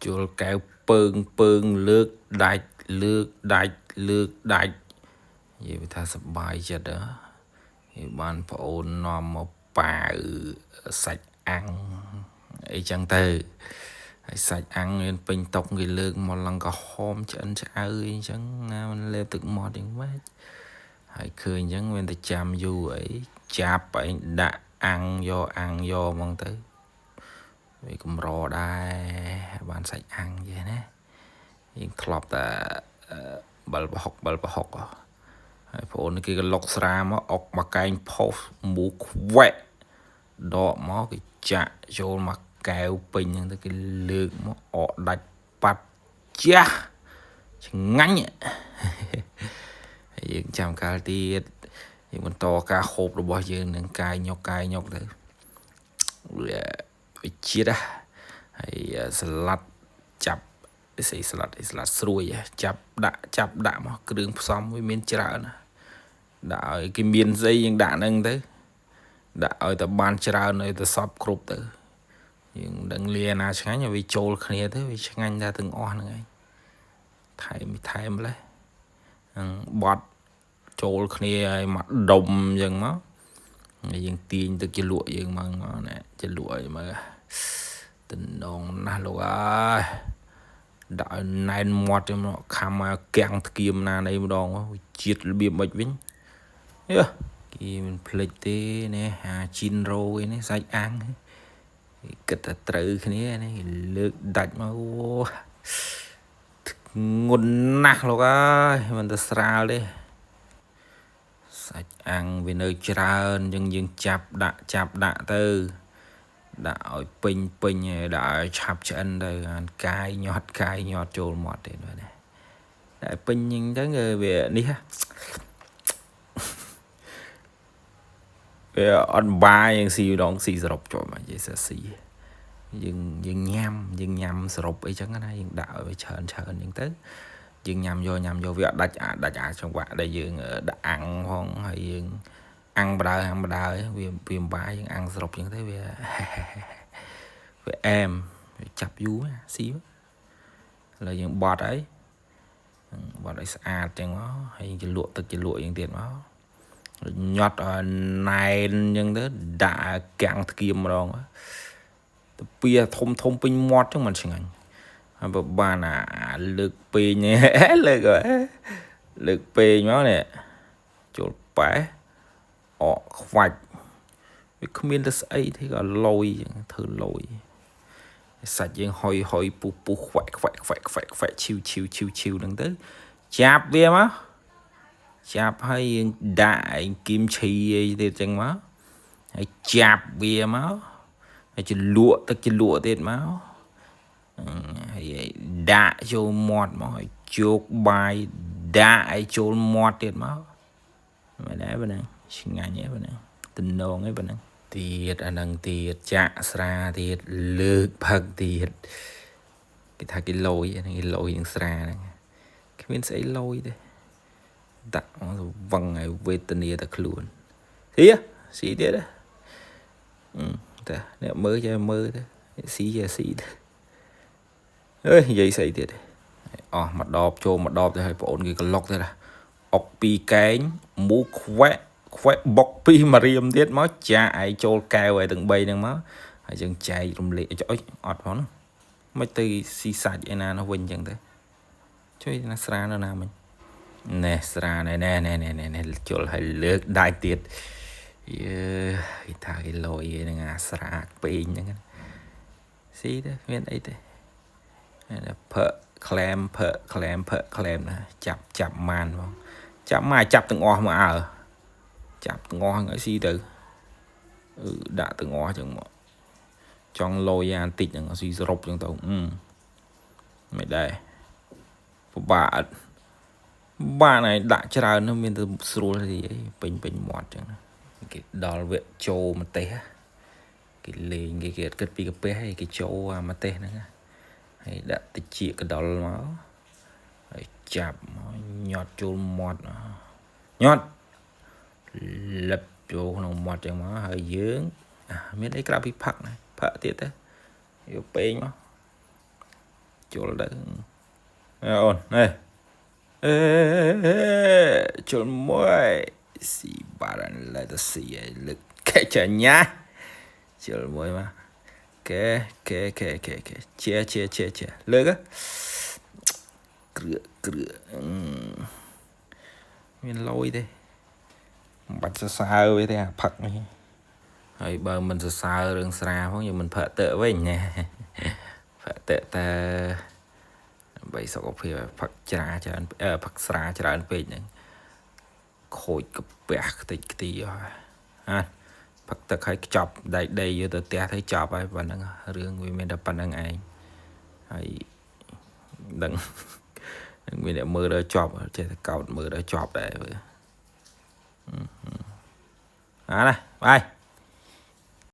ជលកែវពើងពើងលើកដាច់លើកដាច់លើកដាច់និយាយថាសប្បាយចិត្តហ៎គេបានប្អូននាំមកប៉ាវសាច់អាំងអីចឹងទៅហើយសាច់អាំងមានពេញតុកគេលើកមកឡើងក្រហមឆ្អិនឆ្អៅអីចឹងណាមិនលេបទឹកមាត់យ៉ាងម៉េចហើយឃើញចឹងមានតែចាំយូរអីចាប់ឯងដាក់អាំងយកអាំងយកហ្មងទៅវាកម្រដែរបានសាច់អាំងចេះណាយើងធ្លាប់តែបិលប្រហុកបិលប្រហុកហើយបងអូនគេក៏លុកស្រាមកអុកមកកែងផុសមូខ្វែកដកមកគេចាក់ចូលមកកែវពេញហ្នឹងទៅគេលើកមកអកដាច់ប៉ាត់ចាស់ឆ្ងាញ់ហើយយើងចាំកាលទៀតយើងបន្តការហូបរបស់យើងនឹងកាយញុកកាយញុកទៅវាវាជាតិហើយស្លាត់ចាប់ស្អីស្លាត់អីស្លាត់ស្រួយចាប់ដាក់ចាប់ដាក់មកគ្រឿងផ្សំវាមានច្រើនណាដាក់ឲ្យគេមានស្អីយើងដាក់ហ្នឹងទៅដាក់ឲ្យតែបានច្រើនឲ្យតែសពគ្រប់ទៅយើងមិនដឹងលាណាឆ្ងាញ់ឲ្យវាចូលគ្នាទៅវាឆ្ងាញ់តែទាំងអស់ហ្នឹងឯងថែមថែមម្លេះហ្នឹងបត់ចូលគ្នាឲ្យមកដុំអញ្ចឹងមកហើយយើងទាញទឹកជ្រលក់យើងមកណែជ្រលក់ឲ្យមើលតំណងណាស់លោកអើយដាក់ឲ្យណែនមាត់ទៅមកខំមកកាំងធ្គៀមណានៃម្ដងជាតិរបៀបមិនវិញយគេមិនភ្លេចទេនេះអាជីនរ៉ូឯនេះសាច់អាំងគេគិតថាត្រូវគ្នានេះគេលើកដាច់មកអូងុនណាស់លោកអើយមិនទៅស្រាលទេសាច់អាំងវានៅច្រើនអញ្ចឹងយើងចាប់ដាក់ចាប់ដាក់ទៅដាក់ឲ្យពេញពេញហើយដាក់ឲ្យឆាប់ឆ្អិនទៅអានកាយញាត់កាយញាត់ចូលមាត់ទេបាទណាតែពេញអញ្ចឹងទៅវានេះហ่ะវាអត់បាយយើងស៊ីម្ដងស៊ីសរុបចូលមកនិយាយស៊ីយើងយើងញ៉ាំយើងញ៉ាំសរុបអីចឹងណាយើងដាក់ឲ្យវាច្រើនច្រើនអញ្ចឹងទៅយើងញ៉ាំយកញ៉ាំយកវាអត់ដាច់អាដាច់អាចង្វាក់ដែលយើងដាក់អាំងផងហើយយើងអាំងបដើអាំងបដើវាវាបាយយើងអាំងសរុបអញ្ចឹងទៅវាវាអែមវាចាប់យូរស៊ីឥឡូវយើងបត់ហើយបត់ឲ្យស្អាតចឹងមកហើយយើងលក់ទឹកជ្រលក់យើងទៀតមកញាត់ឲ្យណែនអញ្ចឹងទៅដាក់កាំងធ្គៀមម្ដងទៅពីធំធំពេញមាត់ចឹងមិនឆ្ងាញ់ហើយបើបានអាលើកពេងលើកលើកពេងមកនេះចូលប៉ែអកខ្វាច់វាគ្មានទៅស្អីទេក៏លយចឹងធ្វើលយសាច់យើងហុយហុយពុះពុះខ្វាក់ខ្វាក់ខ្វាក់ខ្វាក់ខ្វាក់ឈីវឈីវឈីវឈីវហ្នឹងទៅចាប់វាមកចាប់ហើយយើងដាក់ឯងគីមឈីអីទៀតចឹងមកហើយចាប់វាមកហើយជ្រលក់ទឹកជ្រលក់ទៀតមកហើយដាក់ចូលមាត់មកហើយជោកបាយដាក់ឲ្យចូលមាត់ទៀតមកមែនដែរប៉ុណ្ណឹងឆ្ងាញ់ទេប៉ុណ្ណឹងតំណងទេប៉ុណ្ណឹងទៀតអានឹងទៀតចាក់ស្រាទៀតលើកផឹកទៀតគេថាគេលយហ្នឹងគេលយនឹងស្រាហ្នឹងគ្មានស្អីលយទេដាក់មកវឹងឲ្យវេទនាតែខ្លួនស៊ីស៊ីទៀតតែអ្នកមើលចេះមើលទៅស៊ីចេះស៊ីទៅអើយនិយាយស្អីទៀតអស់មកដបចូលមកដបទៅឲ្យបងអូនគេក្លុកទៅណាអុកពីរកែងមូខ្វែកខ្វែកបុកពីរមួយរៀមទៀតមកចាឯងចូលកែវឲ្យទាំង3ហ្នឹងមកហើយយើងចែករំលែកអុយអត់ផងណាមិនទៅស៊ីសាច់ឯណានោះវិញអញ្ចឹងទៅជួយណាស្រានៅណាមិញណែស្រាណែណែណែណែណែជុលឲ្យលើកដាច់ទៀតយេគេថាគេលយហ្នឹងអាស្រាពេងហ្នឹងស៊ីទៅមានអីទេផឹកក្លែមផឹកក្លែមផឹកក្លែមណាចាប់ចាប់ម៉ានហ្មងចាប់មកចាប់ទាំងអស់មកអើចាប់ទាំងអស់ឲ្យស៊ីទៅអឺដាក់ទាំងអស់ចឹងមកចង់លយអាបន្តិចហ្នឹងស៊ីសរុបចឹងទៅមិនដែរពិបាកអត់បានហើយដាក់ច្រើននោះមានទៅស្រួលទីអីពេញពេញមាត់ចឹងគេដល់វគ្គចូលម្ទេសគេលេងគេគេអត់គិតពីកាពះឯងគេចូលអាម្ទេសហ្នឹងហើយដាក់តិចកដុលមកហើយចាប់មកញាត់ចូលមាត់ញាត់លឹបចូលក្នុងមាត់ចឹងមកហើយយើងមានអីក្រៅពីផឹកណាផឹកទៀតទៅយកពេងមក ជុលទៅអូននេះអេជុលមួយស៊ីបារ៉ានលេតស៊ីឲ្យលឹកកែចញ្ញាជុលមួយមកកែកែកែកែកែជាជាជាជាលើកគ្រឿគ្រឿមានលយទេមិនបាច់សរសើរវាទេអាផឹកនេះហើយបើមិនសរសើររឿងស្រាផងយើងមិនផឹកទឹកវិញណាផឹកទឹកតែដើម្បីសុខភាពផឹកច្រាច្រើនផឹកស្រាច្រើនពេកហ្នឹងខូចកាពះខ្ទេចខ្ទីអស់ហាផឹកទឹកឲ្យខ្ចប់ដែកដីយកទៅផ្ទះទៅចប់ហើយប៉ុណ្ណឹងរឿងវាមានតែប៉ុណ្្នឹងឯងហើយដឹងនឹងមានអ្នកមើលដល់ចប់ចេះតែកោតមើលដល់ចប់ដែរអាណាបាយ។